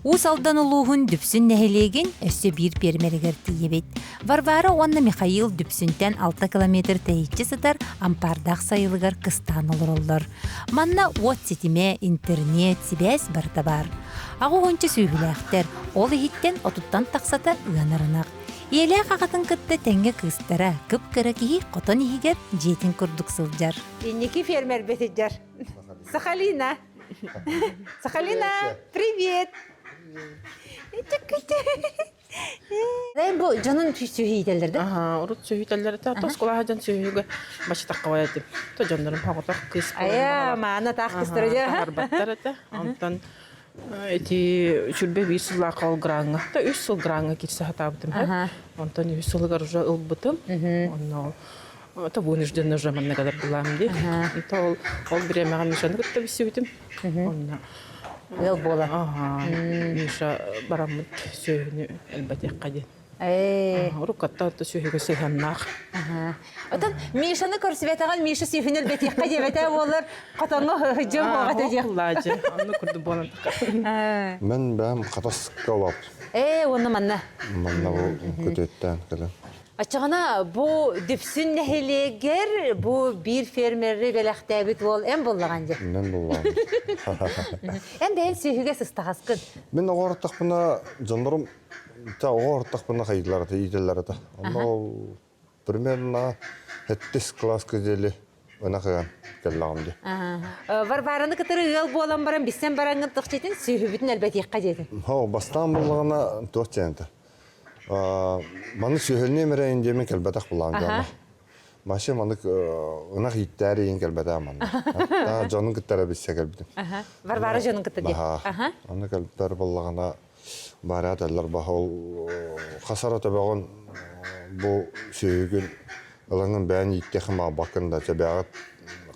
Уус Алдан улууһун Дүпсүн нэһилиэгин өссө биир пиэрмэригэр тиийэбит. Варвара уонна Михаил Дүпсүнтэн 6 километр тэйиччи сытар Ампаардаах сайылыгар кыстаан олороллор. Манна уот ситимэ, интернет, сибээс барыта баар. Аҕа уонча сүөһүлээхтэр, ол иһиттэн отуттан тахсата ыанар ынах. Ийэлээх аҕатын кытта тэҥҥэ кыыстара, кып-кыра киһи хотон иһигэр дьиэтин курдук сылдьар. Инники фермербит сылдьар. Сахалина. Сахалина, привет! Бу дьонун сүһүйтэллэр да? Аха, урут сүһүйтэллэр этэ. Тоскулаһа дьон сүһүгө бачытахха этим. То дьоннорум хоҕотох кыыс Айа, маана таах кыстара дьэ. Барбаттар этэ. Онтон эти сүрбэ биир сыллаах ол граҥҥа, та үс сыл граҥҥа кирсе хатаабытым. Онтон үс сылыгар уже ылбытым. Онно Это вынужденно уже манна кадар булаам дии. То ол ол бириэмэҕэ Мишаны кытта билсибитим. Онно Ыал буолан. Аха, Миша бараммыт сүөһүнү элбэтиэххэ диэн. Ээ. Уруккатта отто сүөһүгэ сыһыаннаах. Отон Мишаны көрсүбэтэҕин Миша сүөһүнү элбэтиэххэ диэбэтэ буоллар хотоҥҥо дьон буоҕата диэх. Лаадьы, онну курдук буолан. Мен бэйэм хатаска олоп. Ээ, уонна манна. Манна бу көтүөттэн кэлэн. Оччоҕуна бу Дүпсүн нэһилиэгэр бу биир фермери бэлэхтээбит уол эн буллаҕан дьэ. Мен буллаҕым. Эн бэйэн сүөһүгэ сыстаҕаскын. Мин оҕо ортохпуна дьоннорум та оҕо ортохпуна хайдылар этэ, иитэллэр этэ. Онно ол примерно сэттис кылааска диэли ынах ыан кэллэҕим дии. Варвараны кытары ыал буолан баран билсэн бараҥҥын тохчитин сүөһүбүтүн элбэтиэххэ диэтин. Хо, бастаан буллаҕына туох диэн этэ. Маны сүөһүлүнүөм эрэ диэмин кэлбэтэх булаан дьоно. Маша манык ынах ииттээри иин кэлбэтэх манна. Та дьонун кытта эрэ билсэ кэлбитим. Варвара дьонун кытта диэ. Аны кэлбитэр буоллаҕына бараат эллэр баһол хасара төбөҕүн бу сүөһүгүн ылаҥын бэйэн ииттиэхин баҕарбаккын да төбөҕүт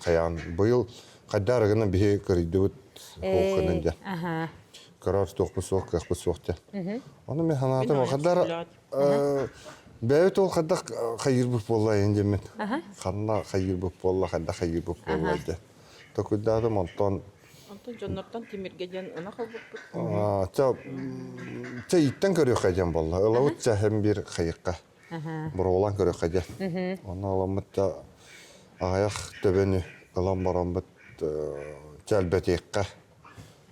хайаан быйыл хайдаар гынан биһи кырыйдыбыт хооххунан дьэ. Көрөр туохпут суох, кыахпыт суох диэн. Ону мен санаатым, хаддар бэйэбит ол хайдах хайыырбыт буолла эн диэммин. Ханна хайыырбыт буолла, хайдах хайыырбыт буолла диэн. Токуйдаатым онтон Онтон дьоннортон тимиргэ диэн ынах ылбыппыт. Ча ча иттен көрүөххэ диэн буолла. Ылабыт ча һэм бир хайыкка. Буруолан көрүөххэ диэн. Онно ыламмыт ча аҕыйах төбөнү ылан бараммыт чэлбэтиэххэ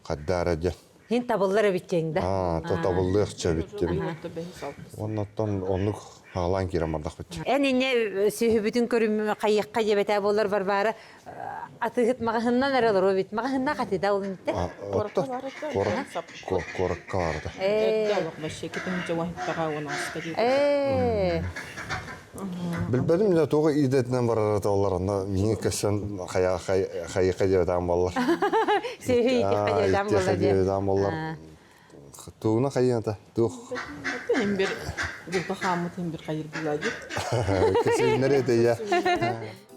Хаддаара диэн. Хин табыллар эбит диэҥ да? Аа, то табыллыахча эбит диэбит. Оннуттан оннук хаалаан киирэн бардахпыт. Эн инньэ сүөһүбүтүн көрүм хайыахха диэбэтэ буоллар Варвара атыыһыт маҕаһыннан эрэ олоруо эбит. Маҕаһыннаах атыыда ол иннитэ? Отто куоракка барда. Эрдэ олох вообще китинчэ уоһуттаҕа уон аҕыска диэки. Ээ. Билбэтим дьэ туох идэтинэн барара толлар онно миҥин көссөн хайа хайыха диэбэтаан боллар. Сүөһү иитиэххэ диэбэтаан боллар диэбэтаан боллар. Тугуна хайыата туох. Хим бир дьылга хааммыт хим бир хайыр буладит. Көсүннэр этэ я.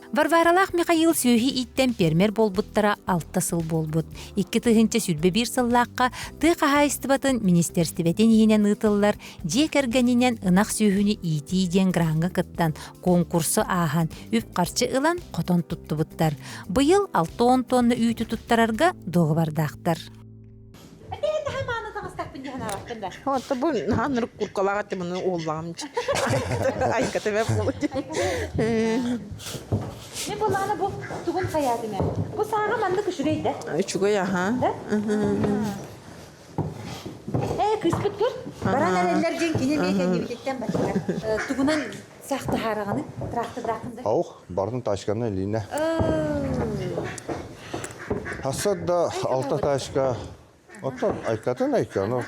Варваралаах Михаил сүөһү ииттэн пиэрмэр буолбуттара алта сыл буолбут. 2021 сыллаахха тыа хаһаайыстыбатын министиэристибэтин иһинэн ыытыллар дьиэ кэргэнинэн ынах сүөһүнү иитии диэн граҥҥа кыттан, конкурсу ааһан, үп-харчы ылан хотон туттубуттар. Быйыл 60 тонна үүтү туттарарга дуогабардаахтар. Онто бу наһаа нырык куркалаах этим муну уоллаҕым айката бэп Мен буллаҕына бу тугун хайаатым ээ. Бу сааҕа маннык үчүгэй да? Үчүгэй аха. Да? Ээ, кыыспыт көр. Баран эрэллэр диэн кини эмиэ кэннибититтэн бачча. Тугунан саах таһаараҕыный? Трактордааххын да? Аух, бардым тачканы илиинэ. Хасса да алта тачка Оттон айкатын айка, ну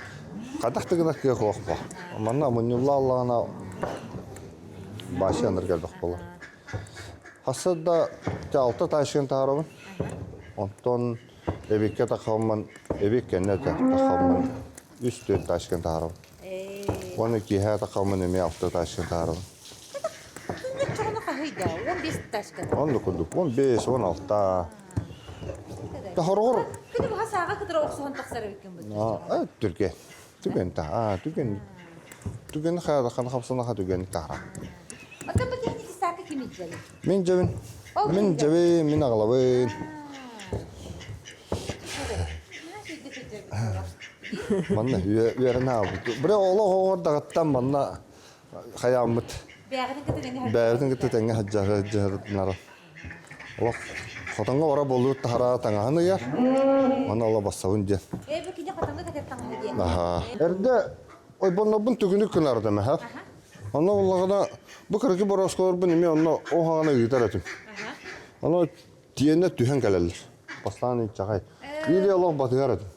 хадах тыгына кыах оохпо. Манна мунньулла аллаҕына баасы аныр келбэх болар. Хасса да алта тачканы таһаарабын. Онтон эбикке тахаммын, эбик кэннэ тахаммын үс төрт тачканы таһаарабын. Уонна киэһэ тахаммын эмиэ алта тачканы таһаарабын. Чоҕуну хаһыйда, 15 тачка. Оннук курдук, 15, 16. Тохоргор. Күнү быһа сааҕа кытары охсуһан тахсар эбиккин бу. Аа, түрге. Түгэн та, аа, түгэн. Түгэн хаада хан хапсанаха түгэн таара. Оттон бу техники саакы ким илдьэли? Мин дьэбин. Мин дьэбин, мин аҕалабын. Манна үөрэнэ аалбыт. Бire олох оҕордаҕыттан манна хайааммыт. Бэйэбитин кытта тэҥҥэ сылдьаһытынара. Олох хотоҥҥо бара буолуут таһара таҥаһын ыйар. Манна оло бассабын диэн. Ээ бу кини хотоҥҥо кэтэр таҥаһа диэн. Аха. Эрдэ ойбоннорбун түгүнүк гынардым эһэ. Онно буллаҕына бу кыракый бороосколорбун эмиэ онно оһаҕана ыытар этим. Ону тиэннэ түһэн кэлэллэр. Бастаан инчэҕэй. Или олох батыһар этим.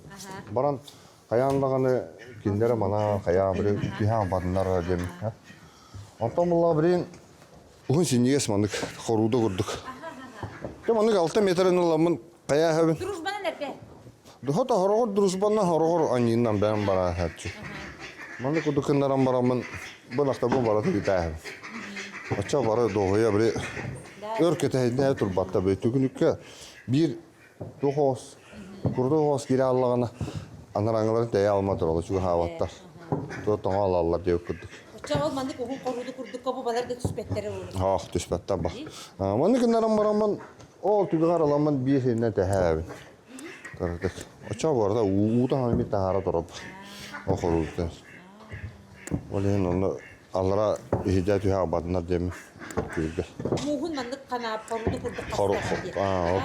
Баран хайаан даҕаны кинилэри манаа хайаан били түһээн батыннар диэн. Онтон буллаҕа билигин уһун синньигэс маннык хорууда курдук. Дьэ маннык алта метрин ыламмын хайааһабын. Дружбанан эрбэ. Хото хороҕор дружбанан хороҕор аньыынан бэйэм барааһааччы. Маннык курдук гыннаран бараммын бу нахтабын бара тыытааһын. Оччо бары дуоһуйа били өр кэтэһиннэ турбатта били түгүнүккэ биир туох оҕус курдук оҕус киирэ аллаҕына анарааҥыларын тэйэ алма туралар чугаһаабаттар. Туо тоҥо алаллар диэбит курдук. Оччо ол маннык уһун хоруду курдукка бу балар да түспэттэрэ буолуо. Оох түспэттэр ба. Маннык гыннаран бараммын ол түгэҕэр ыламмын биир сиринэн тэһээбин. Кыратык. Оччо барыта уута хаммит таһаара турар. Ол хоруутун. Ол иһин онно аллара иһирдьэ түһэ абатынар диэммин күлгэ. Мууһун маннык ханаап хоруду курдук Хору хастаҕын диэн. аа ол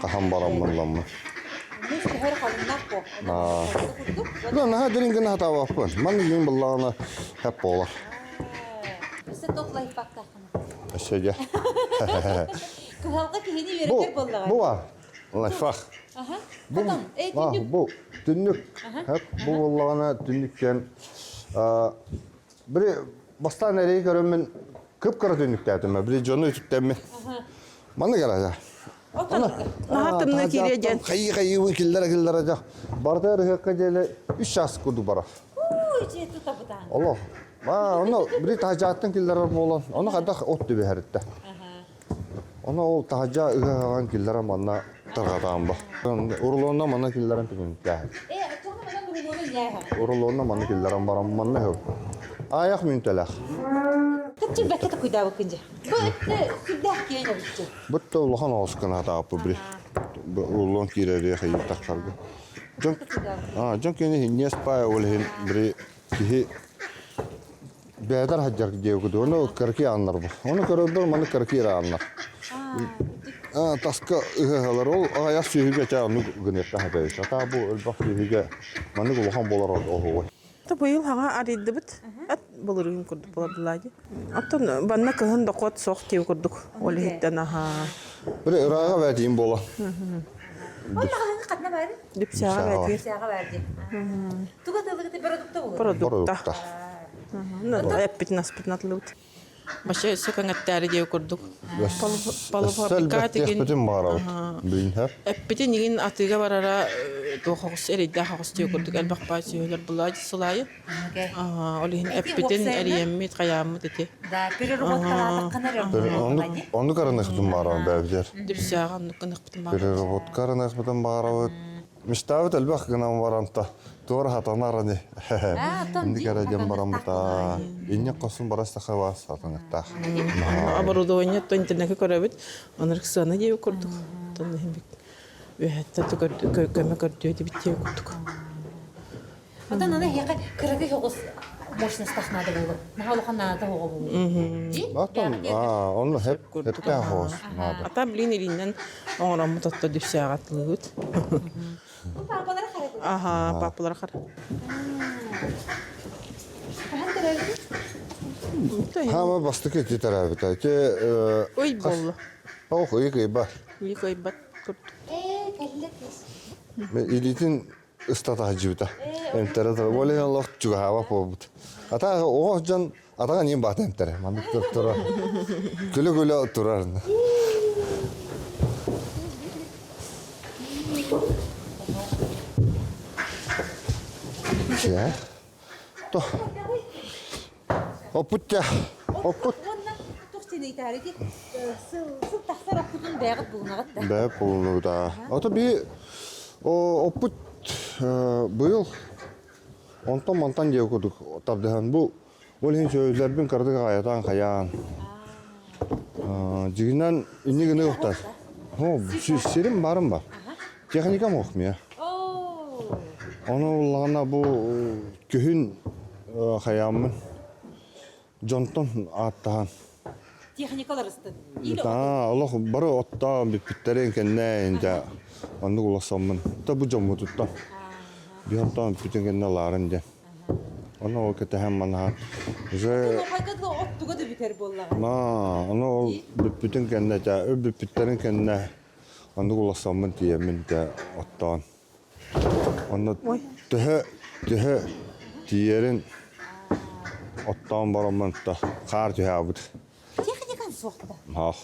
хаһан бараммын Муус төһөр халыҥнаах бо. Аа. Курдук. Да, наһаа дириҥ гына хатаабаппын. Маннык иҥ буллаҕына хэп буолар. Өссө топ лайфхактааххына. Өссө дьэ. Кыһалҕа киһини Бу үөрэтэр буоллаҕа. бу бар. Лайфхак. Аха. Бу Потом, э, а, түннүк. бу түннүк. Хэп бу буоллаҕына түннүктэн бири бастаан эрэйи көрөммүн кып-кыра түннүктээтим. Бири дьону үтүктэммин. Маннык эрэ. Наһаа тымныы киириэ диэн. Хайыы-хайыы киллэрэ-киллэрэ дьэ. Барыта ырыһыакка диэли үс чаас курдук барар. Ууй, дьиэ тутабытаан. Олох. Аа, ону бири таһдьааттан киллэрэр буолан, ону хайдах от түбэһэриттэ. Ону ол таһдьа ыһыаҕан киллэрэн манна тарҕатаан ба. Урулуонна манна киллэрэн түгүнүктээһин. Э, оччоҕуна манан урулуона иҥээһэ. Урулуонна манна киллэрэн баран манна ыһып. Аайах мүнтэлэх. Кытчыр бэккэ такуйдаабыккын дьэ. Бу өттө сүрдээх киэҥ эбитчи. Бутта улахан оҕус гына хатааппы били. Урулуон киирэрие хайыы тахсарга. Дьон, а, дьон кини хинньиэс паай ол иһин били киһи бэйэтэр сылдьар диэбиккит ону кыракый ааннар бу. Ону көрөрдөр маны кыракый эрэ ааннар. Таска ыһыһалар ол аҕыйах сүөһүгэ чаа оннук гыныахха сөп Атаа бу элбэх сүөһүгэ маннык улахан буолар оһугуй. Быйыл хаҥа арыйдыбыт. Ат былырыын курдук буолардылаа дии. Оттон банна кыһын дохуот суох диэн курдук. Ол иһиттэн аһаа. Били ырааҕа бээтиим буола. Ол маҕаһыыҥҥа ханна баарый? Дүпсээҕэ бээтиир. Дүпсээҕэ баар дии. Туга тылыгыты продукта булur? Продукта. Эппитин аспытын атылыбыт. Баша өссө кэҥэттээри диэ курдук. Полуфабрикат игин барабыт. Эппитин игин атыыга барара туох оҕус эрэйдээх оҕус диэ курдук элбэх баай сүөһүлэр булаадьы сылаайы. Ол иһин эппитин эрийэммит, хайааммыт ити. Да, переработкалаатаххына эрэ Оннук арыныхпытын баарабын бэбитер. Дүпсээҕэ оннук гыныхпытын баарабыт. Переработка арыныхпытын баарабыт. Мечтабыт элбэх гынан баранта туора хатанар ани. Инник эрэ диэн бараммыта. Инник қосын барас саха сатаныктаах. Оборудование то интернетке көрөбүт. Онор сыана диэби курдук. Тон үһэттэн көмө көрдүө дибит диэби курдук. Оттон аны эһиэхэ кыракый соҕус мощностах наада буолуо. Наһаа улахан наада оҕо буолуо. Дии? Оттон онно хеп хептээх оҕус наада. Ата блин илиинэн оҥороммут отто дүпсээҕэ атылыыбыт. Бу паапалара хара Аха, паапалара хара. Хаһан төрөөбүтүй? Хаама бастакы ити төрөөбүтэ. Ити Ый болла. Ох, ый кыйба. Ый кыйбат курдук. Ээ, кэллэ кис. Илиитин ыстата сылдьыбыта. Эмтэрэ турар. Ол иһин олох чугаһаабат буолбут. Ата оҕо дьон атаҕа ньим баата эмтэрэ. Маннык турар. Күлэ-күлэ турар. Чэ. То. Оппут тя. Оппут. Уонна туох диэн ыйытаары ити сыл сыл тахсар оппутун бэйэҕит булунаҕыт да? Бэйэ булунубут Ото би оппут быйыл онтон мантан диэ курдук тардыһан бу ол иһин сүөһүлэрбин кыратык аҕайатаан хайаан дьигинэн инни гына уктар. Сирим барым бар. Техникам ох мия. Ону улаҕана бу күһүн хайааммын дьонтон ааттаһан Техникалар ыстын. Олох бары оттоон бүппүттэрин кэннэ инде оннук уласаммын. Та бу дьоммутуттан. Биһонтон бүтүн кэннэ лаарын диэн. Ону ол кэтэһэн манаһан уже оттуга да бүтэр буоллаҕа. На, ону ол бүппүтүн кэннэ тя бүппүттэрин кэннэ оннук уласаммын тиийэммин тя оттоон. Онно төһө төһө тиийэрин оттоон бараммын та хаар түһээбит. Техникан суохта. Мах.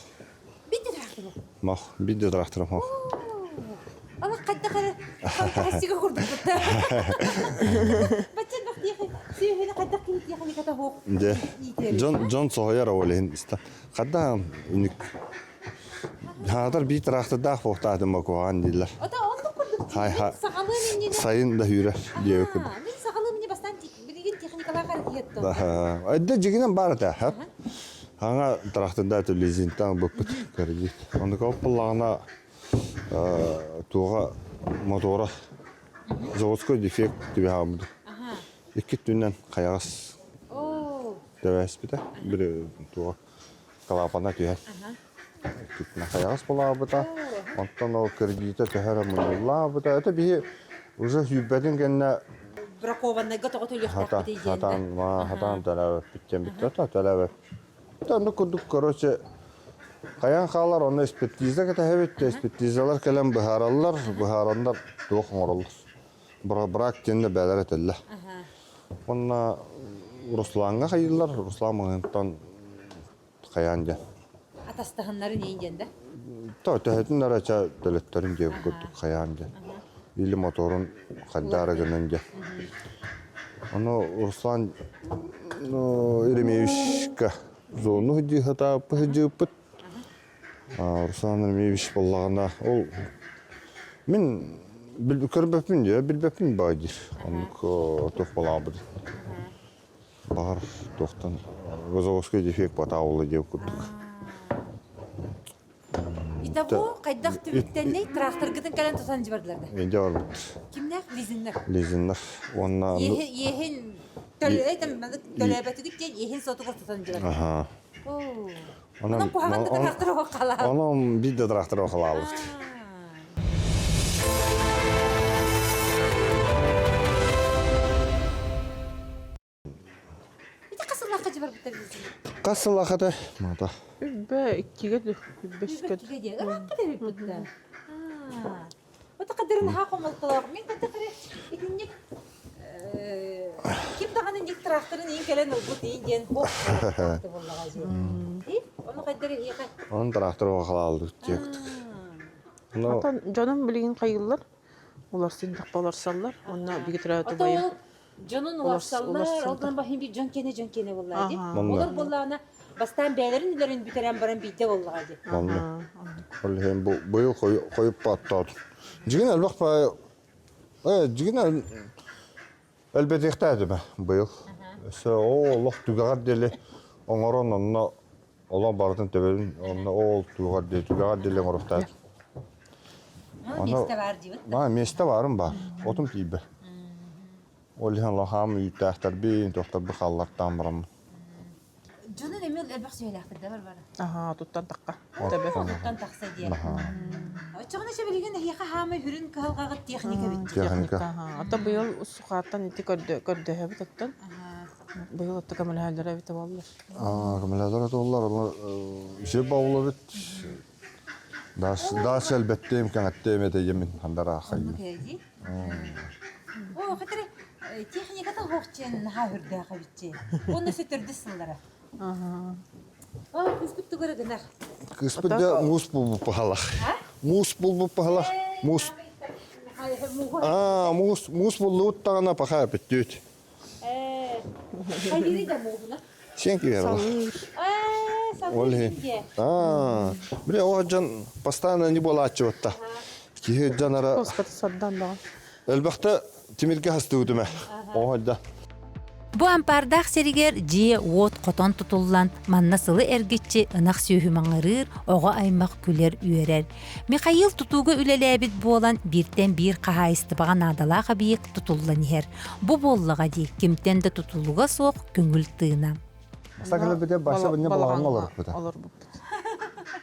Бидде трактору. Мах, бидде трактору мах. Ала хайдах эрэ фантастика курдук бутта. Баччан бах диэхи сиэһини хайдах кини техниката хуох. Дьэ, дьон дьон соһуйар ол иһин иста. Хадда үнүк Хаатар биир тыраахтардаах буолтаатым бакуһаан дииллэр. Ата оннук курдук Хай ха саҕалыам иннинэ сайын да үүрэр диэбит курдук. Мин саҕалыам иннинэ бастаан билигин техникалаах арытыйаттым. Эдде дьигинэн баар этэ. Хаҥа тыраахтардаах лизинтан быппыт кредит. Оннук оппуллаҕына туоҕа мотора заводской дефект түбэһэҕиммит. Икки түннэн хайаҕас тэбээспитэ. Били туоҕа Клапана түһэр. Хайаҕас булаабыта, онтон ол кредитэ төһө эрэ мунньуллаабыта. Это биһи уже сүүрбэтин кэннэ Бракованнайга тоҕо төлүөхтээхпитий диэн хатаан хатаан төлөөбөппүт диэн бүттэ төлөөбөп. Оннук курдук короче хайаан хаалар онно экспертиза кэтэһэбит, экспертизалар кэлэн быһаараллар, быһаараннар туох оҥороллор. Брак диэн да бээлэр этэллэр. Уонна Руслаҥҥа хайыыллар, Руслан маҕаһыынтан хайаан диэн. Атастаһыннарын иин диэн да? То төһөтүн эрэ ча төлөттөрүн диэбит курдук хайаан диэн. Или моторун хайдаары гынан диэн. Ону Руслан Еремеевичка зону сылдьыыппыт. Руслан Еремеевич буоллаҕына ол мин көрбөппүн диэ билбэппин баа диир оннук туох балаабыт баҕар туохтан газовозкай дефект батаабыла диэбит курдук Итого хайдах түмүктэннэй тракторгытын кэлэн тутан дьыбардылар да? Инде барбыт. Кимнээх лизиннэр? Лизиннэр. Уонна Иэһин төлөөбөтүгүт диэн иэһин сотугар тутан дьыбар. Аха. Онон куһаҕан да трактор оҕо Онон биир да трактор оҕо Ити хас сыллаахха дьыбарбыттар Хас сыллаахата? Мата. Үбэ иккигэ үбэскэ. Иккигэ диэ. Ыраахха да эбиппит Ото қадырын ха хомолтолоох. Мин кытта итинник ким даҕаны ник тракторын иин кэлэн ылбыт иин диэн хоп буоллаҕа дии. Ону хайдар иһиэхэ. Onun трактор оҕалаалдык диэктик. Отон дьонум билигин хайыллар. Уларсыннахпа олорсаллар. Онно бигитирэ тубайым. Дьонун уларсаллар, ол баһын бир дьон киэнэ дьон киэнэ буоллаа дии. Олор буоллаҕына бастаан бэйэлэрин үлэрин бүтэрэн баран биирдэ буоллаҕа дии. Онно. Ол иһин бу быйыл хойуппаттаат. Дьигин элбэх пай дьигин элбэтиэхтээтимэ быйыл. Өссө оо олох түгэҕэр диэли оҥорон онно олох барытын төбөбүн онно ол тугар диэли түгэҕэр диэли оҥоруохтаатым. Миэстэ баар диибит. Миэстэ баарым баар. Отум тиийбэт. Ол иһин лохаам үүттээхтэрбин, туохтарбын хааллартаан бараммын. Дьонун эмиэ элбэх сүһэлээхтэр да бар бара. Аhaa, туттан тахха. Төбө. Туттан тахса диэн. Оччоҕуна билигин эһиэхэ хаамай хүрүн кыһалҕаҕыт техника бит. Техника. Ата быйыл сухааттан ити көрдөһөбүт оттон. Быйыл отто көмөлөһөллөрө эбитэ буоллар. Көмөлөһөллөрө буоллар, олар сир баулабыт. Даас элбэттиэм, кэҥэттиэм этэ диэмин хандара хайыы. О, хатыры техниката хоохчен наһаа үрдээх эбитчи. Онно сөтөрдүс сыллара. О, кыыспыт тугара гынар. Кыыспыт да муус булбут пахалах. Муус булбут пахалах. Муус. Аа, муус, муус буллубут таҕана паха бүттүүт. Хайдыри да мууһуна. Сен киэр. Ээ, Ол иһин. Аа, бile о дьон постоянно не буолааччыбытта. Киһи дьон ара Коската сардан даҕа. Элбэхтэ тимиргэ хастыбытым ээ. Оһойда. Бу ампаардаах сиригэр дьиэ-уот хотон тутуллан, манна сылы эргиччи ынах сүөһү маҥырыыр, оҕо аймах күлэр-үөрэр. Михаил тутууга үлэлээбит буолан, бииртэн биир хаһаайыстыбаҕа наадалаах объект тутуллан иһэр. Бу буоллаҕа дии, кимтэн да тутулуга суох көҥүл тыына. Бастакы баша быння балаҕаҥҥа олорбута. Олорбуппут.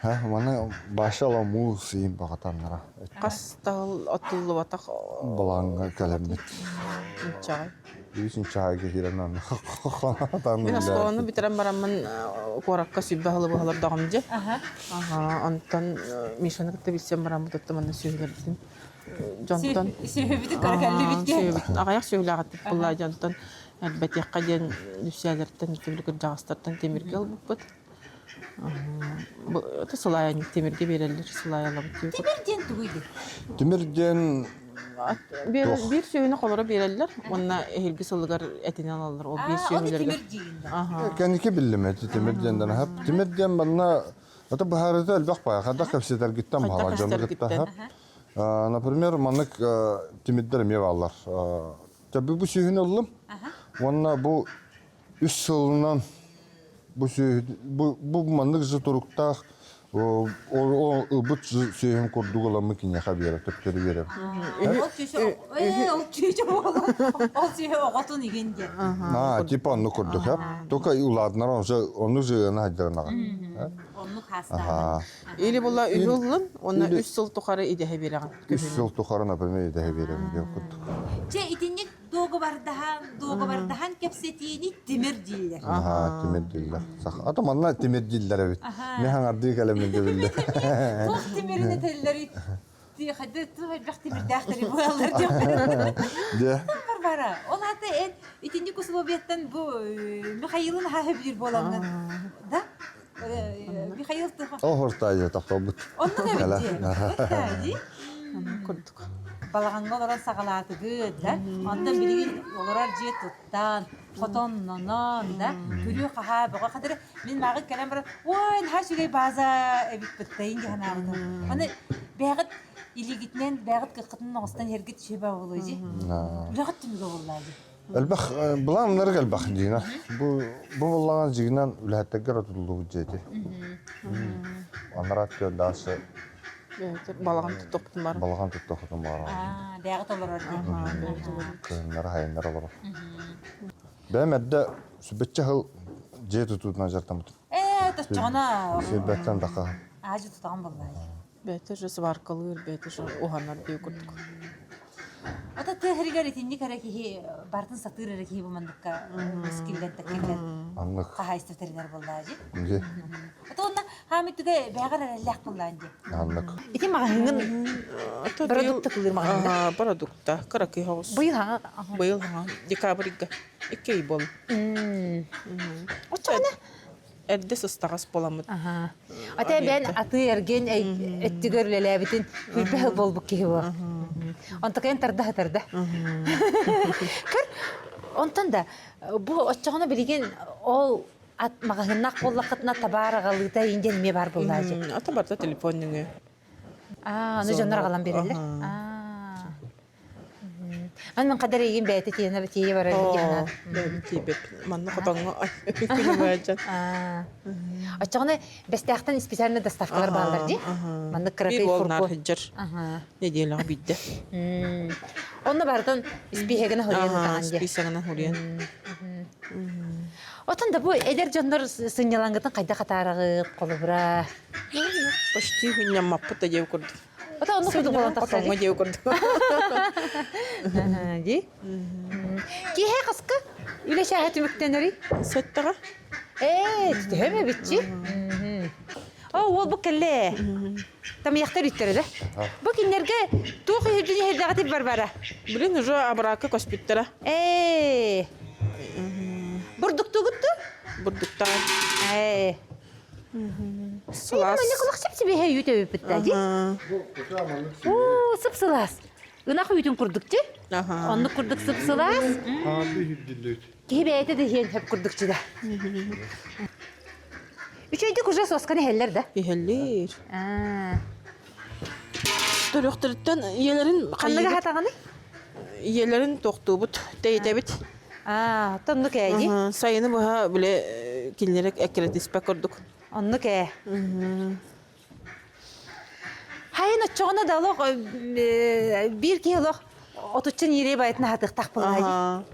Ха, маны баша ламуу сиин баҕатаннара. Хас таһыл оттуллубатах Балаҕаҥҥа кэлэммит. Инчэҕэй. Үс инчэҕэйгэ киирэн Мин оскуоланы бүтэрэн бараммын куоракка сүбэ аһылы быһалардаҕым дьэ. Аха, онтон Мишаны кытта билсэн бараммыт оттон манна сүөһүлэрбитин дьонтон Сүөһүбүтүн көрө кэллибит сүөһүбүтүн аҕыйах сүөһүлээҕиттик буллаа дьонтон элбэтиэххэ диэн Дүссээлэртэн түбүлү кырдьаҕастартан тимиргэ ылбыппыт. Это сылаайа тимиргэ биэрэллэр сылаайалабыт диэбит. Тимир диэн тугуй диэн? Тимир диэн Биир сүөһүнү холоро биэрэллэр уонна эһиилги сылыгар этинэн алаллар ол биир сүөһүлэргэ. Кэнники биллим эти тимир диэн хап. Тимир диэн манна это быһаарыыта элбэх баайа хайдах кэпсэтэргиттэн баҕала дьону кытта хап. Например, маннык тимирдэр эмиэ бааллар. Бу сүөһүнү ыллым. Уонна бу үс сылынан бу сүөһү бу, бу маннык же туруктаах ол ылбыт сүөһүм курдук ыламмын киниэхэ биэрэр төптөрү биэрэр. Ол сүөһү ол сүөһү ол сүөһү оҕотун игин диэн. А, типа оннук курдук, Только улаатынар ону жыгына хайдарынаҕа. Оннук хаастааҕын. Или була үһү ыллын, уонна үс сыл тухары идэһэ биэрэҕин. Үс сыл тухары, например, идэһэ биэрэбин диэн курдук. Чэ, итинник дуогабардаһан, дуогабардаһан кэпсэтиини тимир дииллэр. Аһаа, тимир дииллэр. Ата манна тимир дииллэр эбит. Мен хаҥардыы кэлэммин да биллэ. Туох тимирин этэллэри хайда туох элбэх тимирдээхтэри буолаллар диэхпин. Дьэ. Варвара, ол аата эн итинник условияттан бу Михаилын аһа сөбүлүүр буолаҥҥын, да? Михаил Оһортаайа тохтобут. Оннук эбит дии. Курдук. Балаҕаҥҥа олорон саҕалаатыгыт да, онтон билигин олорор дьиэ туттан, хотоннонон да, күрүө-хаһаа бөҕө хатыры мин мааҕын кэлэн баран, ой, наһаа үчүгэй бааза эбит быттайын дии санаабытым. Аны бэйэҕит илиигитинэн, бэйэҕит кыаххытынан оҥостон иһэргит үчүгэй буолуо дии. Үлэҕит түмүгэ буоллаа дии. Элбэх былааннарык элбэх дьиҥэ. Бу бу буоллаҕына дьиҥинэн үлэһиттэргэ тутуллубут дьиэти. Анараа түөрдээх Балаҕан туттохпутун баар. Балаҕан туттохпутун баар. Аа, бэйэҕит олорор дии. Кыһыннары хайыннары олорор. Бэйэм эрдэ сүбэччэ сыл дьиэ тутуутунан дьарыктаммытым. Ээ, точчоҕуна. Сирбэттэн таха. Аадьы тутаҕын буоллаа. Бэйэтэ же сваркалыыр, бэйэтэ же уһанар дии курдук. Ата тыа сиригэр итинник эрэ киһи бартын сатыыр эрэ киһи бу манныкка скиллэн таккиллэн Аннык. хаһаайыстыба тэринэр буоллаа дии. Дии. Ата онно хаамый түгэ бэҕэр эрэллээх буоллаан дии. Аннык. Ити маҕаһыыҥын продукта кылыыр маҕаһыында. Продукта кыракый соҕус. Быйыл хаҥа. Быйыл хаҥа декабрьга икки ый буолла. Оччоҕуна Эрдэ сыстаҕас буоламмыт. Ата бэйэн атыы эргин өттүгэр үлэлээбитин күлбэһил буолбут киһи буо. Онтукайын тарда сытарда. Көр, онтон да бу оччоҕуна билигин ол ат маҕаһыыннаах буоллаххытына табаар аҕалыыта индиэн эмиэ баар буоллаа дьэ. Ата барда телефон нөҥүө. Аа, аны дьоннор аҕалан биэрэллэр. Аа. Аннан хадар эйигин бэйэтэ тиэнэ тиийэ барар диэн Тиийбэт. Манна хотоҥҥо күнүмээдьэн. Оччоҕуна Бэстээхтэн специально доставкалар бааллар дии. Маннык кыракый Биир уол фургон. наар сылдьар. Нэдиэлэҕэ биирдэ. Онно барытын испииһэгинэ хуруйан ытаҕын дии. Списогынан хуруйан. Отон да бу эдэр дьоннор сынньалаҥҥытын хайдах атаараҕыт, холобура? Почти хүнньаммаппыт да диэбит курдук. Ото оннук курдук буолан тахсар. Хотоҥҥо диэбит курдук. Дии. Киэһэ хаска үлэ чааһа түмүктэнэрий? Сэттэҕэ. Ээ, төһөм эбитчи. Оо, уол бу кэллэ. Тамыйахтар үттэрэ да. Бу кинилэргэ туох үһүрдүн иһэрдэҕитий Варвара? Блин, уже абыракка көспүттэрэ. Ээ. Бурдуктуугут дуу? Бурдуктаан. Ээ. Сылаас. Манна кулах сип-сибиэһэй үүт эбиппит да дии. Оо, сып-сылаас. Ынах үүтүн курдук дии. Оннук курдук сып-сылаас. Киһи бэйэтэ да иһиэн сөп курдук да. Үчүгэйдик уже сосканы иһэллэр да? Иһэллэр. Төрүөхтөрүттэн ийэлэрин Ханныга хатаҕыный? Ийэлэрин тохтуубут, тэйитэбит. Аа, оннук ээ дии. Сайыны быһа били кинилэри эккирэтиспэт курдук. Оннук ээ. Хайын оччоҕуна да олох биир киһи олох отучча ньиирэй байытын аһатыахтаах буоллаҕа дии.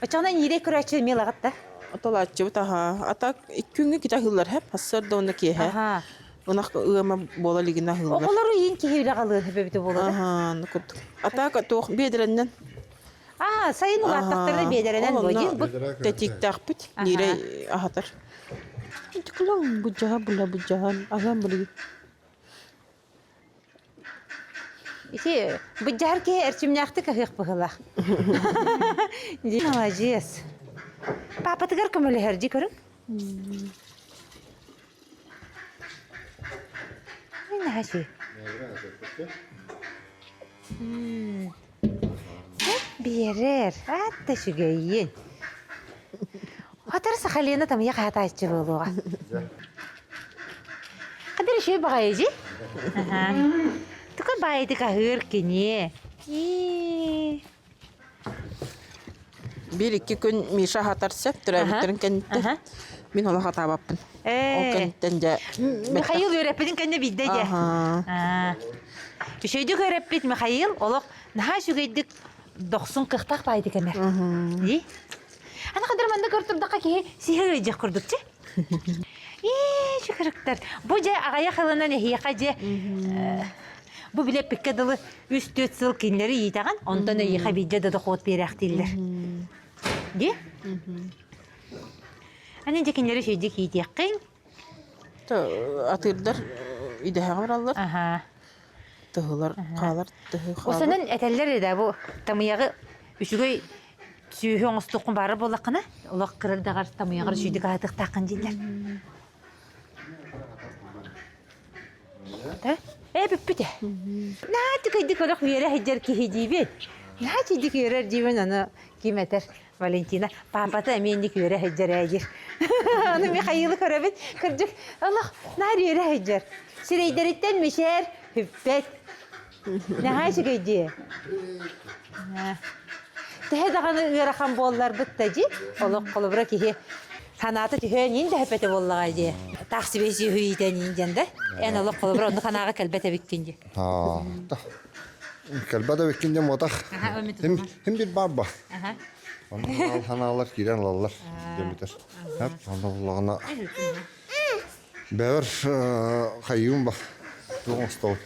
Оччоҕуна ньиирэй көрөөччү эмиэ ылаҕыт да? Отолааччыбыт аһаа. А так күҥҥэ китэ аһыыллар һэп, сарсыарда уонна киэһэ. Ынах ыама буола илигинэ аһыыллар. Оҕолору иин киһи үлэҕэ ылыан сөбөбүтэ буолар. Аһаа, оннук курдук. А так туох биэдэрэннэн Аа, сайын улааттахтарына биэдэрэнэн Ол буо дии. онно тэтииктэхпит, ньиирэй аһатар. Тикулаҥ быдьаһа була быдьаһан, аһыам билигин. Ити быдьаһар киһи эрчимнээхтик аһыах быһыылаах. Дии маладьыас. Паапатыгар көмөлөһөр дии көрүҥ. Наһаа Биэрэр, аатта үчүгэйин. Хатар Сахалина тамыйа хаһатааччы буолуоҕа. Хатар үчүгэй баҕайы дии. Тука баайытык аһыыр кини. Биир-икки күн Миша аһатар сөп, төрөөбүттэрин кэнниттэн. Мин олох атаабаппын. Ол кэнниттэн дьэ... Михаил үөрэппитин кэннэ биирдэ дьэ. Үчүгэйдик үөрэппит Михаил олох наһаа үчүгэйдик дохсун кыахтаах баайдык эмэр. Дии? Аны хадыр манна көртурдахха киһи сиһи ыйдьах курдук чи. Ээ, чукырыктар. Бу дьэ аҕайах ылынан эһиэхэ дьэ бу билэппиккэ дылы үс-түөрт сыл кинилэри иитэҕин, онтон эйиэхэ биирдэ да дохуот биэрээхтииллэр. Дии? Аны дьэ кинилэри үчүгэйдик иитиэххин. Атыырдар идэһэҕэ бараллар. Тыһылар хаалар, тыһы хаалар. Осонон этэллэр да бу тамыйаҕы үчүгэй сүөһү оҥостуоххун баара буоллаххына, олох кырырдаҕар тамыйаҕар үчүгэйдик аһатыахтааххын дииллэр. Ээ бүппүтэ. Наһаа түкэйдик олох үөрэ сылдьар киһи диибин. Наһаа үчүгэйдик үөрэр диибин аны ким этэр Валентина папата эмиэ инник үөрэ сылдьар ээ диир. Аны Михаилы көрөбүт кырдьык олох наар үөрэ сылдьар. Сирэйдэриттэн мишээр бүппэт. Наһаа үчүгэй дии. Төһө даҕаны ыарахан буолларбыт да дии, олох холобура киһи санаата түһээн иин да эппэтэ буоллаҕа дии. Таах сибэ сүөһү иитэн иин диэн да. Эн олох холобура оннук санааҕа кэлбэт эбиккин дии. Кэлбэт эбиккин диэн буотах. Хим бир баар ба. Онно ханаалар киирэн ылаллар диэмитэр. Онно буллаҕына Бэбэр хайыым ба туох оҥостобут.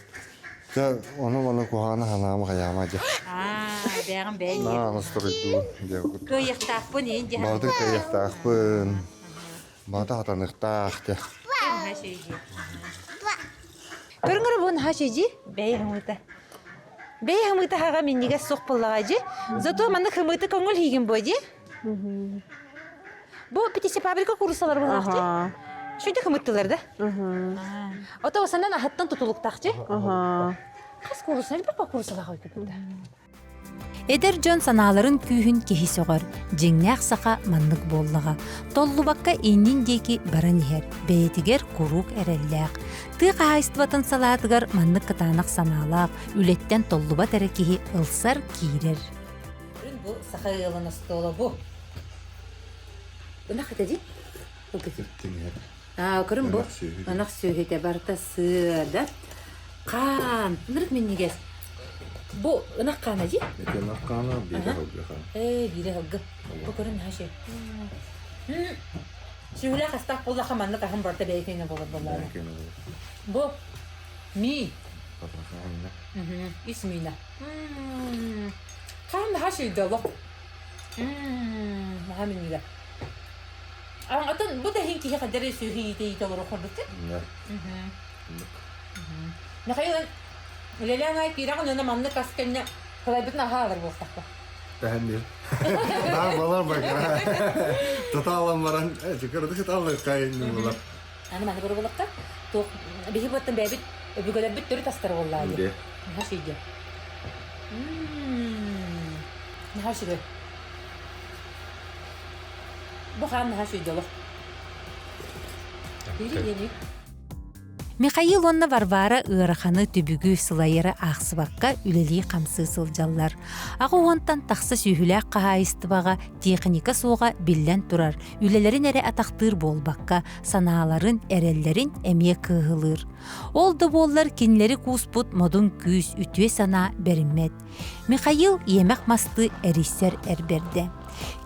Дьэ ону-маны куһаҕаны санаама хайаама дьэ. Аа, бэйэҕин бэйэҥ Наа оҥосторойдуун диэбит. Кыайыахтаахпын иин дьэ. Баҕатын кыайыахтаахпын. Баҕата хатаныахтаах дьэ. Көрүҥ бу наһаа үчүгэй бэйэ хымыыта. Бэйэ хымыыта хаҕа минньигэс суох буоллаҕа дии. Зато манна хымыыта көҥүл иһигин буо дии. Бу птицефабрика кууруссалар буоллаах дии. Шүйде хымыттылар да. Ото осанан аһыттан тутулуктаах дии. Хас куурусса элбэх кууруссалаах ойкутунда. Эдэр дьон санааларын күүһүн киһи сөҕөр, дьиҥнээх саха маннык буоллаҕа. Толлубакка иннин диэки баран иһэр, бэйэтигэр куруук эрэллээх. Тыа хаһаайыстыбатын салаатыгар маннык кытаанах санаалаах, үлэттэн толлубат эрэ киһи ылсар, киирэр. Бу саха ыалын остуола бу. Ынах этэ дии? Аа, көрүн бу. Ынах сүөһүтэ барыта сыада. Хаан, ынырык минньигэс. Бу ынах хаана дии? Ити ынах хаана, биирэ һылгы хаана. Ээ, биирэ һылгы. Бу көрүн наһаа үчүгэй. Сүөһүлээх астаах буоллахха маннык аһын барыта бэйэ киэнэ буолар буоллаҕына. Бу мии. Ис миинэ. Хаан наһаа үчүгэй олох. Наһаа минньигэс. Атын бу да иһин киһи хайдах эрэ сүөһү иитэ-иитэ олоруох курдук дии. Михаил, үлэлээн аай киирэҕин уонна маннык ас кэннэ кылайбытын аһаа алар буолтахпа. Тэһэн диир. Наар балар бакара. Тута алан баран, чыкырдык ыталлык кайын булар. Аны маны көрө булакка, туох биһи буоттан бэйбит өбүгэлэрбит төрүт астара буоллаа дии. Наһаа үчүгэй. Наһаа үчүгэй. Бу хаан наһаа үчүгэй олох. Михаил уонна Варвара ыараханы түбүгү сылайары аахсыбакка үлэлии-хамсыы сылдьаллар. Аҕа уонтан тахса сүөһүлээх хаһаайыстыбаҕа техника суоҕа биллэн турар, үлэлэрин эрэ атахтыыр буолбакка, санааларын, эрэллэрин эмиэ кыаһылыыр. Ол да буоллар кинилэри кууспут модун күүс, үтүө санаа бэриммэт. Михаил иэмэх мастыы эрийсэр эр бэрдэ.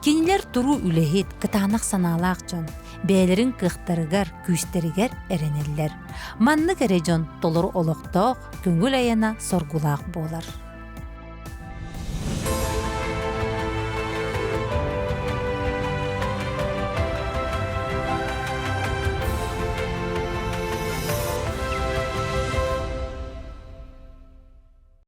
Кинилэр туруу үлэһит, кытаанах санаалаах дьон. Бэйэлэрин кыахтарыгар, күүстэригэр эрэнэллэр. Маннык эрэ дьон толору олохтоох, көҥүл айана соргулаах буолар.